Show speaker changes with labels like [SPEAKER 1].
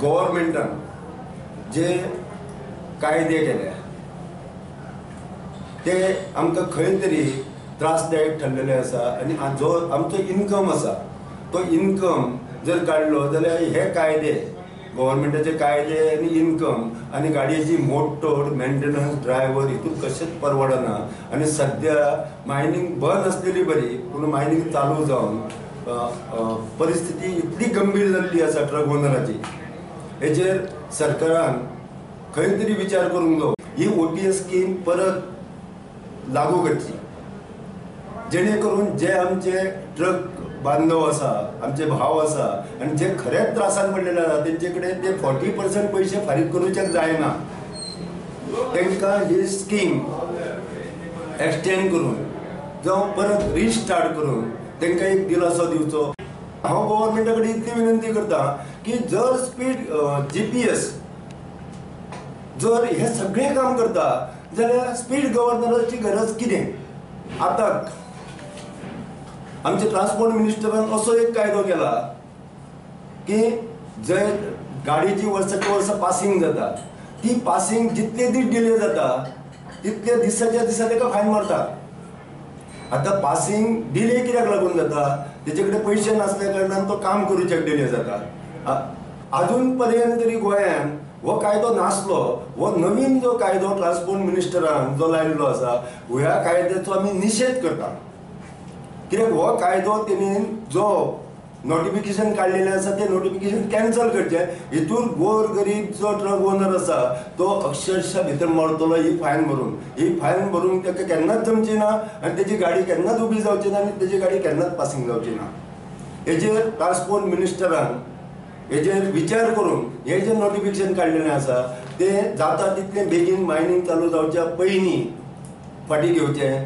[SPEAKER 1] गव्हर्मेंटान जे कायदे केले ते आमकां खंय तरी त्रासदायक ठरलेले आसा आनी जो आमचो इनकम आसा तो इनकम जर काडलो जाल्यार हे कायदे गव्हर्मेंटाचे कायदे आनी इनकम आनी गाडयेची मोडतोड मेंटेनन्स ड्रायव्हर हितून कशेंच परवडना. आनी सद्या मायनींग बंद आसलेली बरी, पूण मायनींग चालू जावन परिस्थिती इतली गंभीर जाल्ली आसा ट्रक ओनराची. हेचेर सरकारान खंय तरी विचार करूंक जावो. ही OTS scheme परत लागू करची, जेणे करून जे आमचे ट्रक बांधव आसा, आमचे भाव आसा आनी जे खरेंच त्रासान पडलेले आसा तेंचे कडेन ते 40% पयशे फारीक करूच्याक जायना, तांकां ही स्कीम एक्सटेंड करून जावं परत रिस्टार्ट करून तांकां एक दिलासो दिवचो. हांव गव्हर्मेंटा कडेन इतली विनंती करता की जर स्पीड GPS जर हे सगळें काम करता जाल्यार स्पीड गव्हर्नराची गरज कितें? आतां आमचे ट्रान्सपोर्ट मिनिस्टरान असो एक कायदो केला की जे गाडयेची वर्साच्या वर्सा पासिंग जाता ती पासिंग जितले दीस डिले जाता तितले दिसाच्या दिसा ताका फायन मारता. आतां पासिंग डिले कित्याक लागून जाता? तेचे कडेन पयशे नासल्या कारणान तो काम करूच्याक डिले जाता. आजून पर्यंत तरी गोंयान हो कायदो नासलो. हो नवीन जो कायदो ट्रान्सपोर्ट मिनिस्टरान जो लायिल्लो आसा ह्या कायद्याचो आमी निशेध करता. कित्याक हो कायदो तेणेन जो नोटिफिकेशन काडलेलें आसा तें नोटिफिकेशन कॅन्सल करचें. हितून गोर गरीब जो ट्रक ओनर आसा तो अक्षरशा भितर मरतलो ही फायन भरून. ही फायन भरून ताका केन्नाच जमची ना आनी तेजी गाडी केन्नाच उबी जावची ना आनी तेजी गाडी केन्नाच पासिंग जावची ना. हेजेर ट्रान्सपोर्ट मिनिस्टरान हेजेर विचार करून हे जे नोटिफिकेशन काडलेलें आसा तें जाता तितलें बेगीन मायनींग चालू जावच्या पयलीं फाटीं घेवचें